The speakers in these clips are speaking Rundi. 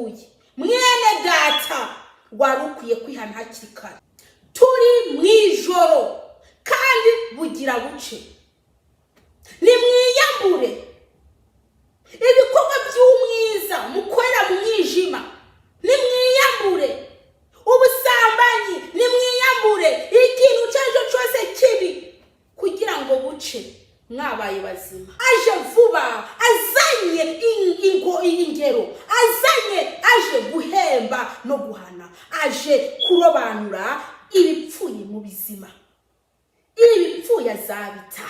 Uriteguye mwene data? Wari ukwiye kwihana hakiri kare. Turi mu ijoro kandi bugira buce. Nimwiyambure ibikorwa by'umwiza mukorera mu mwijima, nimwiyambure ubusambanyi, nimwiyambure ikintu icyo ari cyo cyose kibi, kugira ngo buce mwabaye bazima. Aje vuba azanye ingero, azanye, aje guhemba no guhana, aje kurobanura ibipfuye mu bizima. Ibipfuye azabita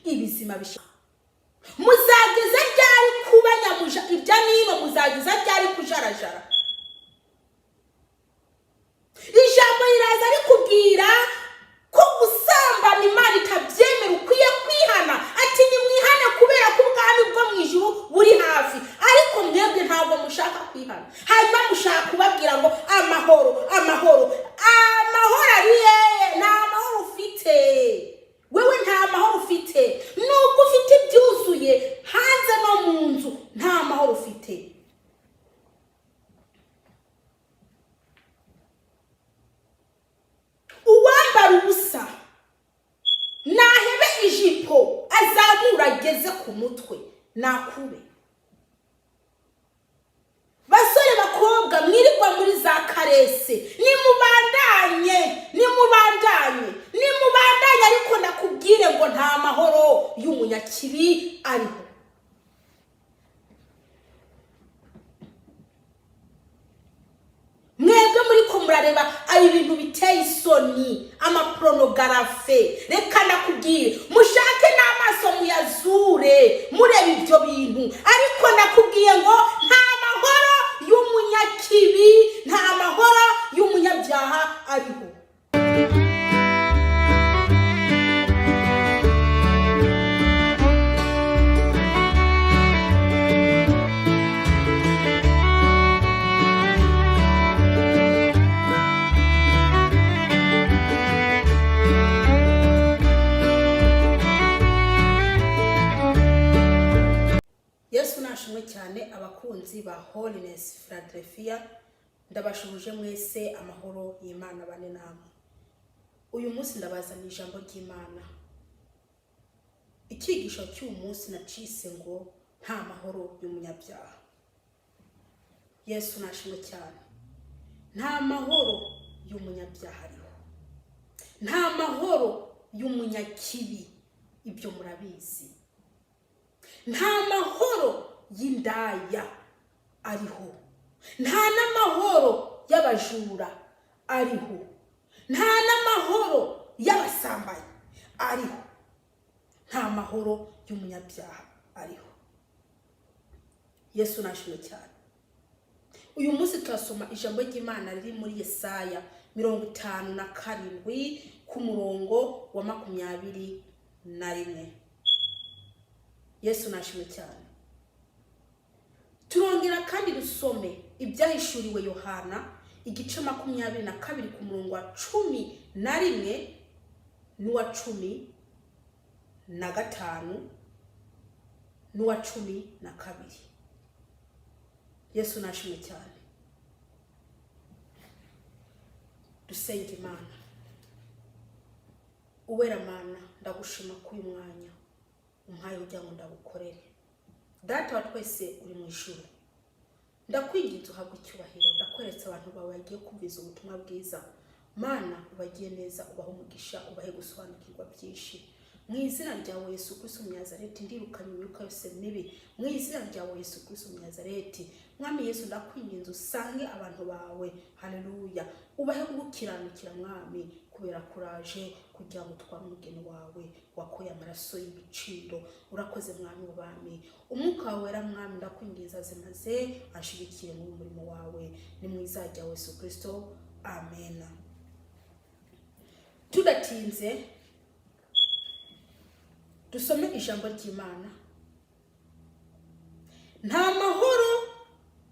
ibizima bishya. Muzageza ryari kuba nyamuja ibya nino? Muzageza ryari kujarajara? Ijambo riraza rikubwira ko gusambana Imana itabyemera, ukwiye kwihana. Ati: "Nimwihane kubera ko ubwami bwo mu ijuru buri hafi." Ariko mwebwe ntabwo mushaka kwihana. Hanyuma mushaka kubabwira ngo amahoro, amahoro, amahoro ari hehe? Nta mahoro ufite wewe, nta mahoro ufite. Nubwo ufite ibyuzuye hanze no mu nzu, nta mahoro ufite. Uwambara ubusa nahebe ijipo, azamura ageze ku mutwe, nakube. Basore, bakobwa mwirirwa muri za karese, nimubandanye, nimubandanye, nimubandanye, ariko nakubwire ngo nta mahoro y'umunyakibi ariho. Mwebwe muri ko murareba ari ibintu biteye isoni, amapornographe. Reka nakubwire, mushake n'amaso muyazure mureba ibyo bintu, ariko nakubwiye ngo nta mahoro y'umunyakibi, nta mahoro y'umunyabyaha ariho. Yesu nashimwe cyane. Abakunzi ba Holiness Philadelphia, ndabashuhuje mwese, amahoro y'Imana bane namwe. Uyu munsi ndabazaniye ijambo ry'Imana. Icyigisho cy'uyu munsi nacise ngo "Nta mahoro y'umunyabyaha". Yesu nashimwe cyane. Nta mahoro y'umunyabyaha ariho, nta mahoro y'umunyakibi, ibyo murabizi. Nta mahoro y'indaya ariho, nta n'amahoro y'abajura ariho, nta n'amahoro y'abasambanyi ariho, nta mahoro y'umunyabyaha ariho. Yesu nashimwe cyane. Uyu munsi turasoma ijambo ry'Imana riri muri Yesaya 57 ku murongo wa 21. Yesu nashimwe cyane. Turongera kandi dusome Ibyahishuriwe Yohana igice 22 ku murongo wa 11 n'uwa 15 n'uwa 12. Yesu nashimwe cyane. Dusenga Imana. Uwera Mana, ndagushima k'uyu mwanya umpaye kugira ngo ndagukorere. Data wa twese uri mu ijuru, ndakwinginze uhabwe icyubahiro. Ndakweretse abantu bawe bagiye kumviza ubutumwa bwiza. Mana, ubagiye neza, ubahe umugisha, ubahe gusobanukirwa byinshi. Mu izina ryawe Yesu Kristo Umunyazareti, ndirukanye imyuka yose mibi mu izina ryawe Yesu Kristo Umunyazareti. Mwami Yesu, ndakwinginze usange abantu bawe, haleluya, ubahe gukiranukira, Mwami, kubera kuraje kugira ngo utware umugeni wawe wakoye amaraso y'ibiciro. Urakoze, Mwami w'abami. Umwuka wawe wera, Mwami, ndakwinginze aze maze anshigikire mu murimo wawe. Ni mu izina rya Yesu Kristo, amen. Tudatinze, dusome ijambo ry'Imana. Nta mahoro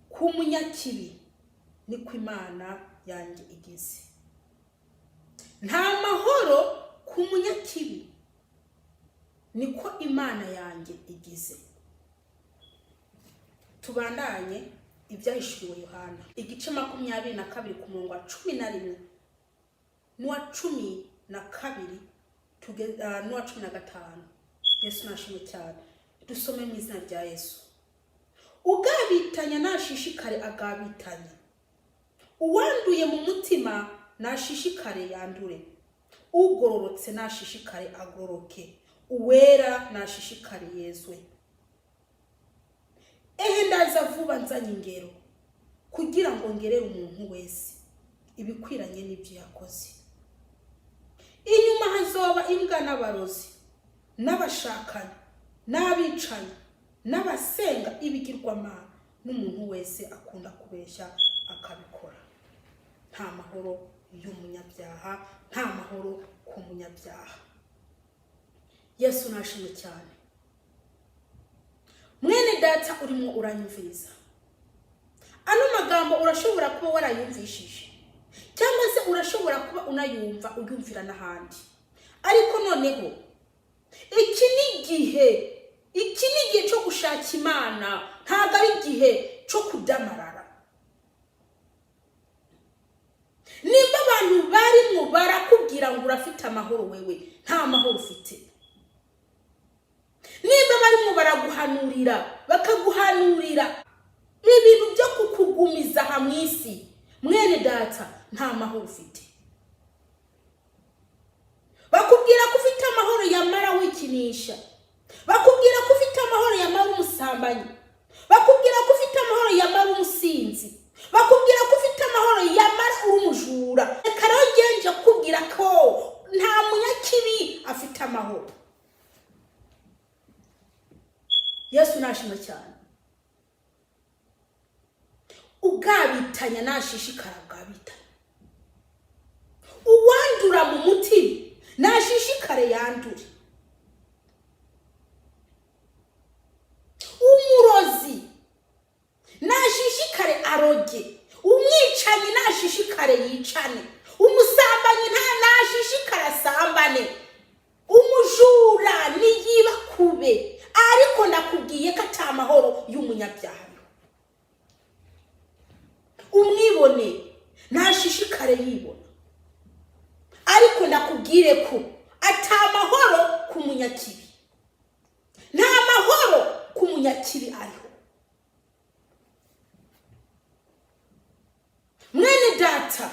ku munyakibi, niko Imana yanjye igize. Nta mahoro ku munyakibi, niko Imana yanjye igize. Tubandanye Ibyahishuriwe Yohana igice 22 ku murongo wa 11 n'uwa 12 n'uwa 15. Yesu nashimwe cyane. Dusome mu izina rya Yesu. Ugabitanya nashishikare agabitanya, uwanduye mu mutima nashishikare yandure, ugororotse nashishikare agororoke, uwera nashishikare yezwe. Ehe, ndaza vuba nzanye ingero, kugira ngo ngerere umuntu wese ibikwiranye n'ibyo yakoze. Inyuma hazoba imbwa n'abarozi n'abashakanyi n'abicanyi n'abasenga ibigirwamana n'umuntu wese akunda kubeshya akabikora. Nta mahoro y'umunyabyaha, nta mahoro ku munyabyaha. Yesu nashimwe cyane. Mwene data urimo uranyumviriza ano magambo, urashobora kuba warayumvishije cyangwa se urashobora kuba unayumva uyumvira n'ahandi, ariko noneho iki ni igihe, iki ni igihe cyo gushaka Imana, ntabwo ari igihe cyo kudamarara. Nimba abantu barimo barakubwira ngo urafite amahoro, wewe nta mahoro ufite. Nimba barimo baraguhanurira, bakaguhanurira ibintu byo kukugumiza aha mu isi, mwene data, nta mahoro ufite. Bakubwira ko ufite amahoro yamara wikinisha, bakubwira ko ufite amahoro yamara umusambanyi, bakubwira ko ufite amahoro yamara umusinzi, bakubwira ko ufite amahoro yamara uri umujura. Reka rero ngenje kukubwira ko nta munyakibi afite amahoro. Yesu nashimwe cyane. Ugabitanya nashishikara bwabitanya, uwandura mu mutima nashishikare yandure, umurozi nashishikare aroge, umwicanyi nashishikare yicane, umusambanyi nta nashishikare asambane, umujura niyiba kube, ariko ndakubwiye ko ata mahoro y'umunyabyaha. Umwibone ntashishikare yibona, ariko ndakubwire ko ata mahoro ku munyakibi, nta mahoro ku munyakibi ariho. Mwene data,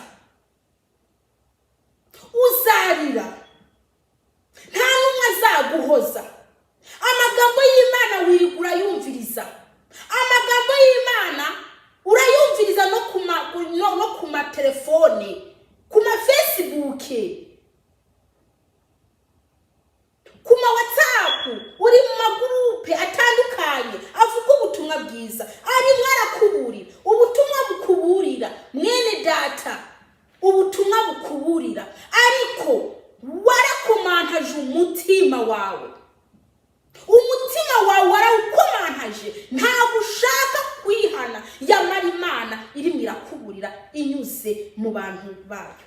uzarira, nta n'umwe azaguhoza. Amagambo y'Imana wirirwa urayumviriza, amagambo y'Imana urayumviriza no ku matelefone, ku ma Facebook, ku ma WhatsApp, uri mu magurupe atandukanye avuga ubutumwa bwiza, arimo arakuburira ubutumwa bukuburira. Mwene data, ubutumwa bukuburira, ariko warakomantaje umutima wawe, umutima wawe warawukomantaje, ntabwo ushaka kwihana, yamara Imana irimo irakuburira inyuze mu bantu bayo.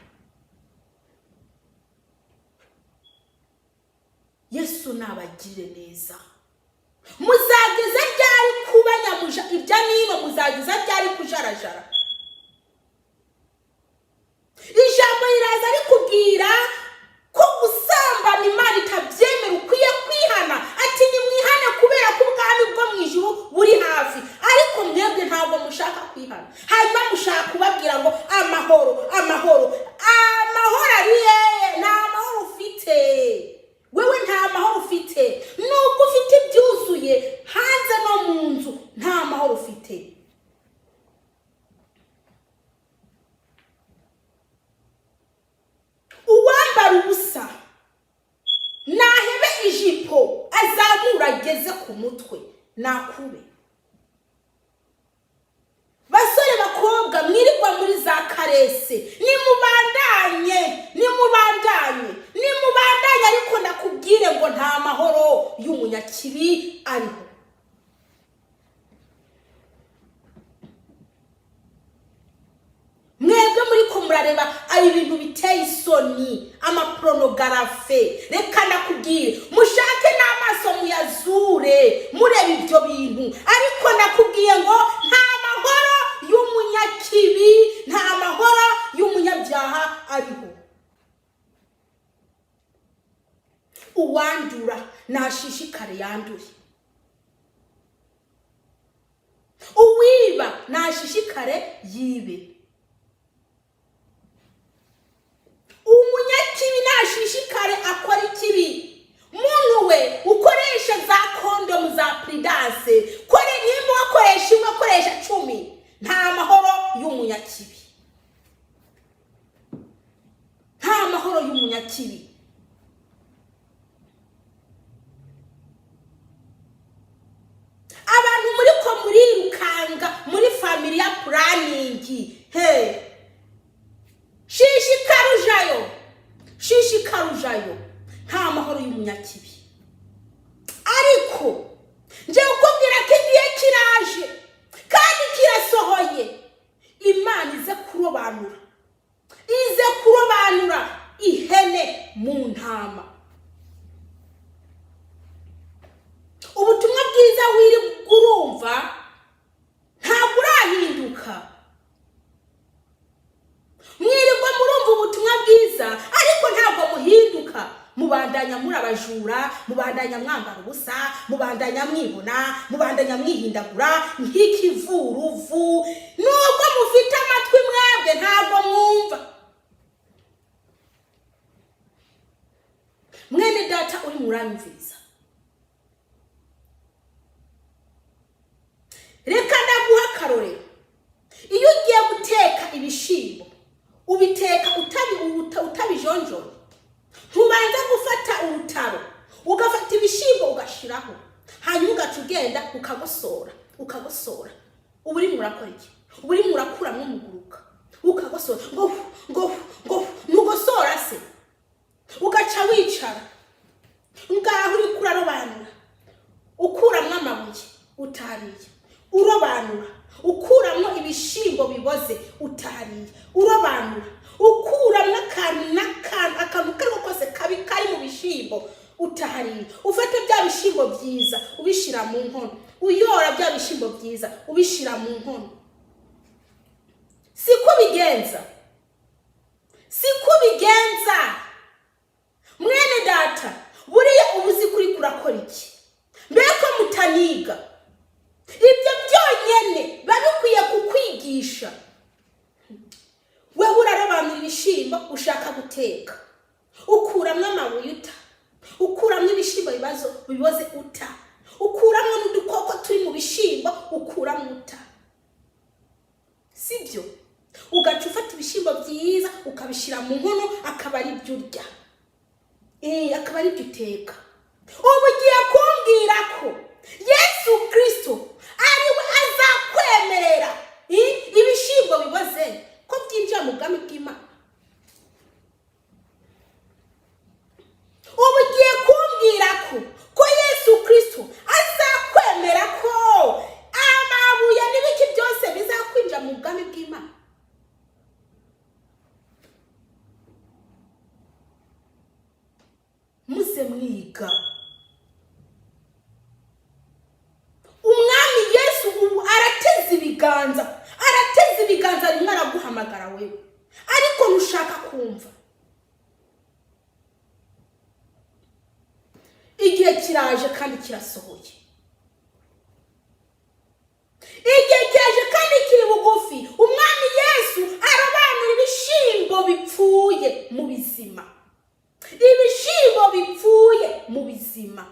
Yesu nabagirire neza. Muzageza ryari kuba nyamuja irya nino? Muzageza ryari kujarajara? Ijambo riraza rikubwira ko gusambana Imana itabyemera, ukwiye kwihana, ati nimwihane kubera ko ubwami bwo mu ijuru buri hafi. Ariko mwebwe ntabwo mushaka kwihana, hanyuma mushaka kubabwira ngo amahoro, amahoro, amahoro ari hehe? Nta mahoro ufite wewe, nta mahoro ufite. Nubwo ufite ibyuzuye hanze no mu nzu, nta mahoro ufite. Uwambara ubusa nahebe ijipo azamura ageze ku mutwe nakube. Basore, bakobwa mwirirwa muri za karese, nimubandanye, nimubandanye, nimubandanye, ariko ndakubwire ngo nta mahoro y'umunyakibi ariho. Mwebwe muri ko murareba ari ibintu biteye isoni, amaporonogarafe, reka ndakubwire mushake n'amaso muyazure mureba ibyo bintu, ariko ndakubwiye ngo nta mahoro Nashishikare yandure. Uwiba nashishikare yibe. Umunyakibi nashishikare akora ikibi. Muntu we ukoresha za kondomu za Prudence, kore nimba wakoresha imwe, akoresha 10. Nta mahoro y'umunyakibi, nta mahoro y'umunyakibi. Abantu muri ko murirukanga muri family planning, he, shishikara ujayo, shishikara ujayo. Nta mahoro y'umunyakibi. Ariko nje kukubwira ko igihe kiraje kandi kirasohoye, Imana ize kurobanura, ize kurobanura ihene mu ntama. Ubutumwa bwiza wiri urumva ntabwo urahinduka. Mwirirwa murumva ubutumwa bwiza, ariko ntabwo muhinduka. Mubandanya muri abajura, mubandanya mwambara ubusa, mubandanya mwibona, mubandanya mwihindagura nk'ikivuruvu. Nubwo mufite amatwi mwebwe ntabwo mwumva. Mwene data uri muranyumviriza, reka ndaguha akarorero. Iyo ugiye guteka ibishimbo, ubiteka utabijonjoye. Ntubanza gufata urutaro, ugafata ibishimbo ugashiraho, hanyuma ugaca ugenda ukagosora, ukagosora. Uba urimo urakora iki? Uba urimo urakuramo umuguruka, ukagosora ngo ngo ngo. Ntugosora se, ugaca wicara ngaho uriko urarobanura, ukuramwo amabuye utariye, urobanura, ukuramwo ibishimbo biboze utariye, urobanura, ukuramwo akantu n'akantu, akantu kariko kose kabi kari mu bishimbo utariye. Ufate bya bishimbo byiza ubishira mu nkono, uyora bya bishimbo byiza ubishira mu nkono. Siko bigenza, siko bigenza. Mwene data, buriya ubuzi kuri kurakora iki? Mbeko mutaniga, ibyo byonyene biba bikwiye kukwigisha. Wewe urarobanura ibishimbo ushaka guteka, ukuramwo amabuye uta, ukuramwo ibishimbo bibazo biboze uta, ukuramwo n'udukoko turi mu bishimbo ukuramwo uta, sibyo? Ugaca ufata ibishimbo byiza ukabishira mu nkono, akaba ari byo urya, akaba ari byo uteka. Ubu ugiye kumbwira ko Yesu Kristo ariwe azakwemerera ibishimbo biboze ko byinjira mu bwami bw'Imana? Ubu ugiye kumbwira ko Yesu Kristo azakwemera ko amabuye n'ibiki byose bizakwinjira mu bwami bw'Imana? Muze mwiga. Umwami Yesu ubu arateze ibiganza, arateze ibiganza, rimwe araguhamagara wewe, ariko ntushaka kumva. Igihe kiraje kandi kirasohoye, igihe kiraje kandi kiri bugufi. Umwami Yesu arobanura ibishimbo bipfuye mu bizima, ibishimbo bipfuye mu bizima,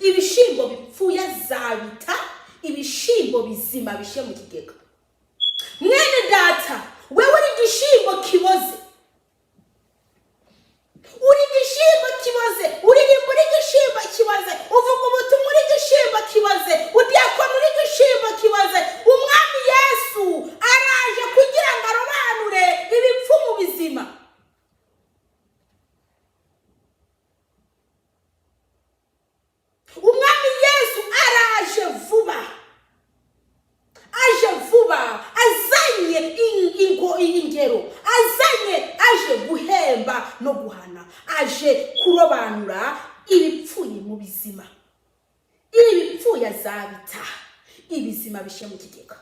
ibishimbo bipfuye azabita, ibishimbo bizima bishe mu kigega. Mwene data, wewe uri igishimbo kiboze, uri igishimbo kiboze, uririmba uri igishimbo kiboze, uvuga ubutumwa uri igishimbo kiboze, udiyakona uri igishimbo kiboze. Umwami Yesu araje kugira ngo arobanure ibipfu mu bizima. Umwami Yesu araje vuba, aje vuba, azanye ingero, azanye, aje guhemba no guhana, aje kurobanura ibipfuye mu bizima. Ibipfuye azabita, ibizima bishe mu kigega.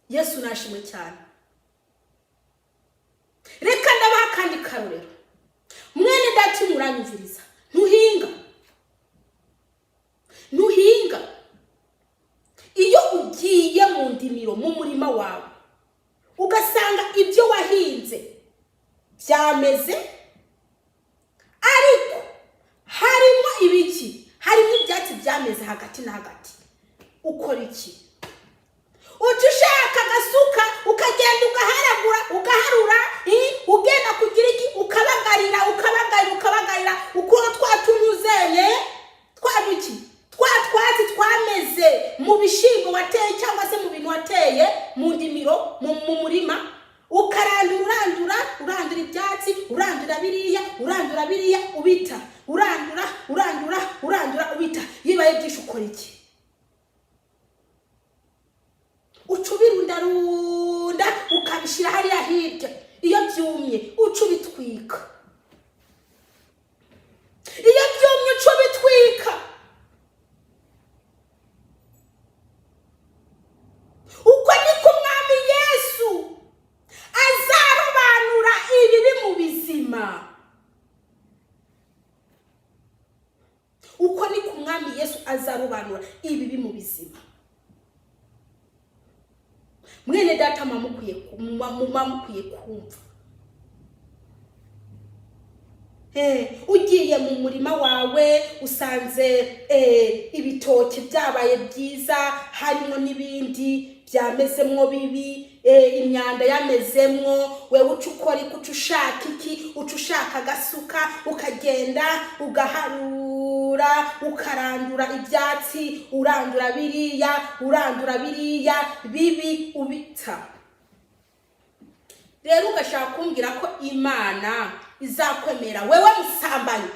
Yesu nashimwe cyane. Reka ndabaha kandi karorero. Data, muranyumviriza? Ntuhinga, ntuhinga. Iyo ugiye mu ndimiro, mu murima wawe, ugasanga ibyo wahinze byameze, ariko harimo ibiki? Harimo ibyatsi byameze hagati na hagati, ukora iki? Uca ushaka agasuka, ukagenda ugaharagura, ugaharura, ugenda kugira iki? Ukabagarira, ukabagarira, ukabagarira, ukura twa tuntu twa duki, twa twatsi twameze mu bishyimbo wateye cyangwa se mu bintu wateye mu ndimiro, mu murima. Ukarandura, urandura, urandura ibyatsi, urandura biriya, urandura biriya, ubita, urandura, urandura, urandura, ubita. Iyo bibaye byinshi ukora iki? Uca ubirundarunda, ukabishyira hariya hirya. Iyo byumye uca ubitwika. Iyo byumye uca ubitwika. Uko niko Umwami Yesu azarobanura ibibi mu bizima. Uko niko Umwami Yesu azarobanura ibibi mu bizima. Mwene data, muba mukwiye kumva. Ugiye mu murima wawe, usanze ibitoki byabaye byiza, harimo n'ibindi byamezemwo bibi, imyanda yamezemwo. Wewe uca ukora iki? Uca ushaka iki? Uca ushaka agasuka, ukagenda ugaharura, ukarandura ibyatsi, urandura biriya, urandura biriya bibi, ubita. Rero ugashaka kumbwira ko Imana izakwemera wewe musambanyi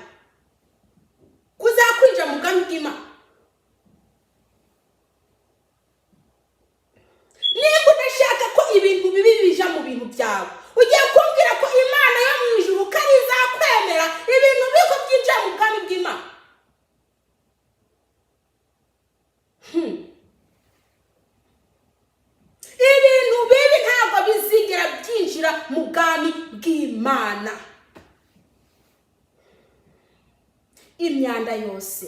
kuzakwinjira mu bwami bw'Imana? Niba udashaka ko ibintu bibi bija mu bintu byawe, ugiye kumbwira ko Imana yo mu ijuru ko ari izakwemera ibintu bibi ko byinjira mu bwami bw'Imana? Ibintu bibi ntabwo bizigera byinjira mu bwami bw'Imana. Imyanda yose,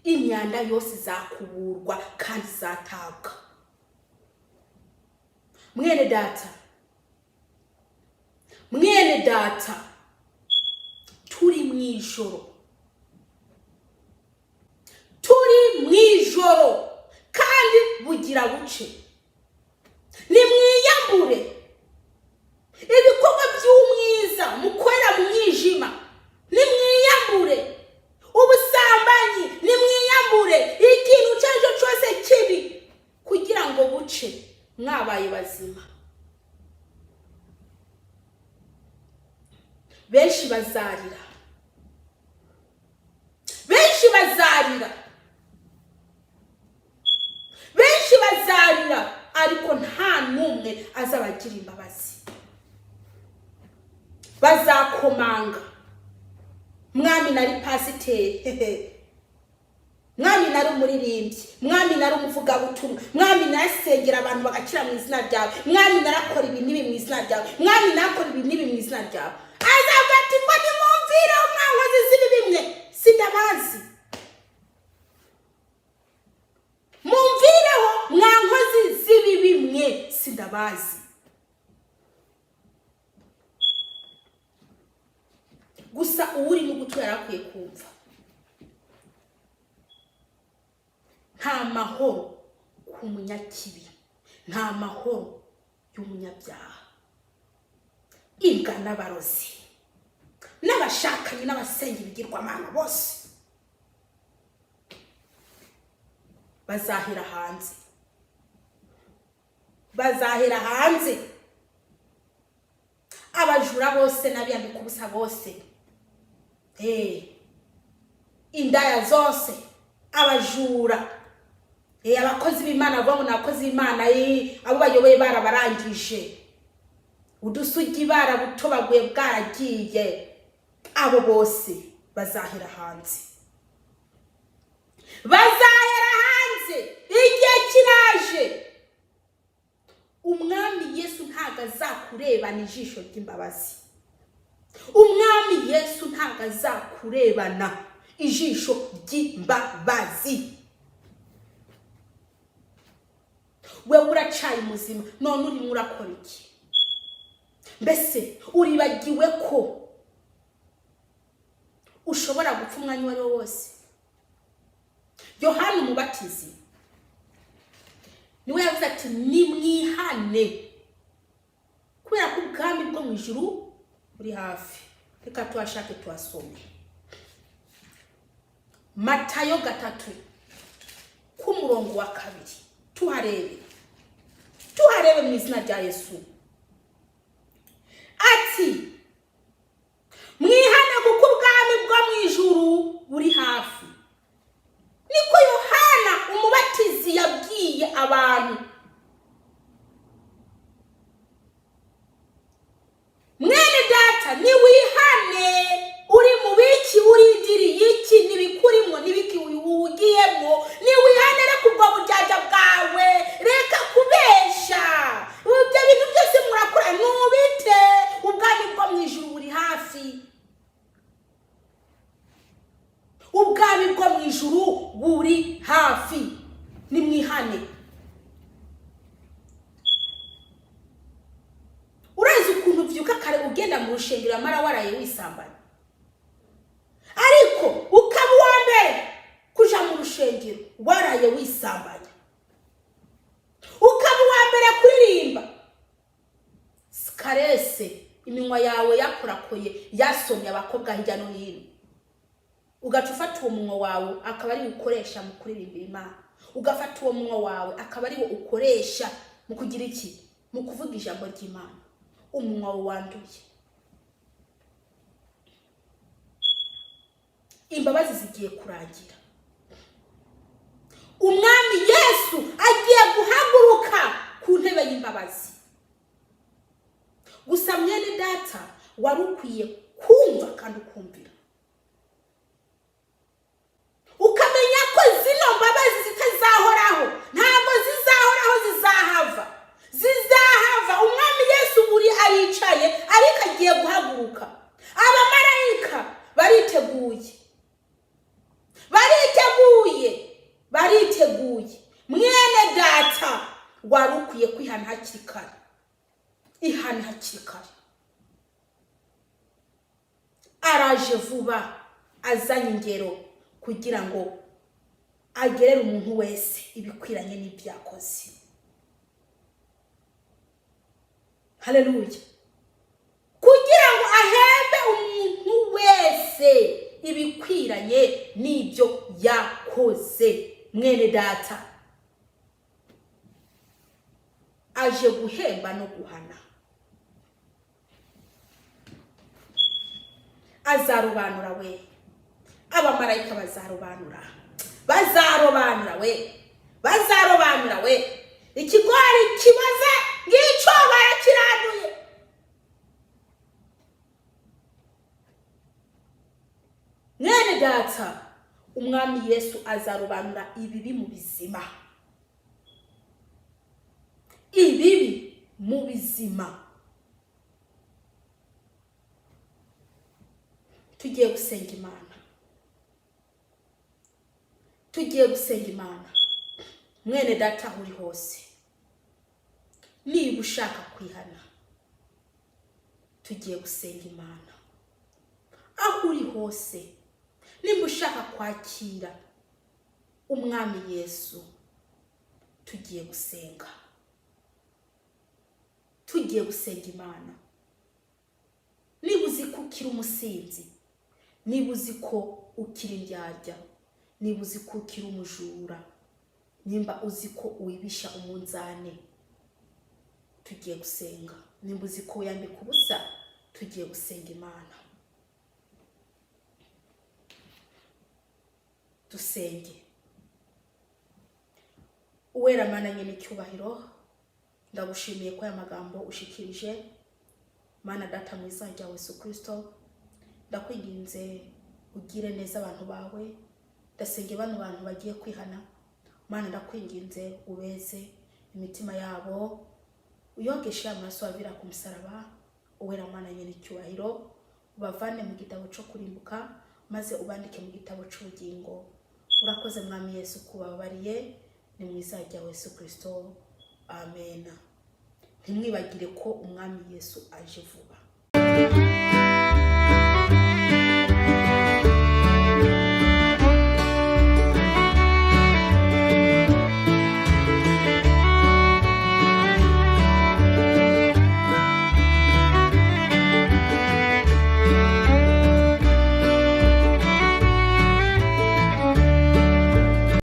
imyanda yose izakuburwa kandi izatabwa. Mwene data, mwene data, turi mu ijoro, turi mu ijoro kandi bugira buce. Nimwiyambure ibikorwa by'umwiza mukorera mu mwijima, nimwiyambure ubusambanyi, nimwiyambure ikintu icyo ari cyo cyose kibi, kugira ngo buce mwabaye bazima. Benshi bazarira, benshi bazarira, benshi bazarira, ariko nta n'umwe azabagira imbabazi. Bazakomanga: "Mwami, nari pasiteri. Mwami, nari umuririmbyi. Mwami, nari umuvugabutumwa. Mwami, narasengera abantu bagakira mu izina ryawe. Mwami, narakora ibi n'ibi mu izina ryawe. Mwami, narakora ibi n'ibi mu izina ryawe." Azavuga ati ngo: "Nimumvire, mwa nkozi z'ibibi mwe, sindabazi. Mumvireho, mwa nkozi z'ibibi mwe, sindabazi." Gusa uwuri n'ugutwi yari akwiye kumva: nta mahoro ku munyakibi, nta mahoro y'umunyabyaha. Imbwa n'abarozi n'abashakanyi n'abasenga ibigirwamana bose bazahera hanze, bazahera hanze. Abajura bose n'abiyambika ubusa bose, indaya zose, abajura, abakozi b'Imana bavuga ngo ni abakozi b'Imana, abo bayoboye barabarangije, udusugi barabutobaguye bwaragiye, abo bose bazahera hanze, bazahera hanze. Igihe kiraje, Umwami Yesu ntabwo azakurebana ijisho ry'imbabazi. Umwami Yesu ntabwo azakurebana ijisho ry'imbabazi. Wewe uracaye muzima, none urimo urakora iki? Mbese uribagiwe ko ushobora gupfa umwanya uwo ari wo wose? Yohana Umubatizi niwe yavuze ati: "Nimwihane, kubera ko ubwami bwo mu ijuru buri hafi." Reka tuhashake, tuhasome. Matayo 3 k'umurongo wa 2, tuharebe, tuharebe mu izina rya Yesu. Ati: "Mwihane, kuko ubwami bwo mu ijuru buri hafi." Niko Yohana Umubatizi yabwiye abantu. Mwene data, niwihane. Uri mu biki? Urindiriye iki? N'ibikurimo n'ibiki wugiyemo? Niwihane, reka ubwo buryarya bwawe, reka kubesha. Ibyo bintu byose murakora nubite. Ubwami bwo mu ijuru buri hafi, ubwami bwo mu ijuru buri hafi, nimwihane. Urazi ukuntu ubyuka kare ugenda mu rushengero, amara waraye wisambanya, ariko ukaba uwa mbere kuja mu rushengero waraye wisambanya, ukaba uwa mbere kuririmba sikarese, iminwa yawe yakorakoye, yasomye abakobwa hirya no hino, ugaca ufata uwo munwa wawe akaba ari ukoresha mu kuririmbira Imana, ugafata uwo munwa wawe akaba ari wo ukoresha mu kugira iki? Mu kuvuga ijambo ry'Imana. Umunwa wawe wanduye. Imbabazi zigiye kurangira. Umwami Yesu agiye guhaguruka ku ntebe y'imbabazi. Gusa mwene data, wari ukwiye kumva kandi ukumvira, ukamenya ko zino mbabazi zitazahoraho. Ntabwo zizahoraho, zizahava, zizahava. Umwami Yesu buri aricaye, ariko agiye guhaguruka. Abamarayika bariteguye, bariteguye, bariteguye. Mwene data, wari ukwiye kwihana hakiri kare. Ihana hakiri kare. Araje vuba, azanye ingero kugira ngo agerere umuntu wese ibikwiranye n'ibyo yakoze. Haleluya! Kugira ngo ahembe umuntu wese ibikwiranye n'ibyo yakoze. Mwene data, aje guhemba no guhana. Azarobanura we, abamarayika bazarobanura, bazarobanura we, bazarobanura we. Ikigori kibaze ngicyo barakiranduye. Mwene data, Umwami Yesu azarobanura ibibi mu bizima, ibibi mu bizima. Tugiye gusenga Imana, tugiye gusenga Imana. Mwene data, aho uri hose, niba ushaka kwihana, tugiye gusenga Imana. Aho uri hose, nimba ushaka kwakira Umwami Yesu, tugiye gusenga, tugiye gusenga Imana. Niba uzi ko ukiri umusinzi, niba uzi ko ukiri indyarya, niba uzi ko ukiri umujura, nimba uzi ko wibisha umunzane, tugiye gusenga. Nimba uzi ko wiyambika ubusa, tugiye gusenga Imana. Dusenge. Uwera Mana nyine icyubahiro, ndagushimiye ko aya magambo ushikirije. Mana Data, mu izina rya Yesu Kirisito, ndakwinginze ugire neza abantu bawe. Ndasenge bano bantu bagiye kwihana. Mana, ndakwinginze ubeze imitima yabo, uyogeshe amaraso wavira ku musaraba. Uwera Mana nyine icyubahiro. Ubavane mu gitabo cyo kurimbuka, maze ubandike mu gitabo cy'ubugingo. Urakoze, Mwami Yesu, kubabariye. Ni mu izina rya Yesu Kirisito, amen. Ntimwibagire ko Umwami Yesu aje vuba.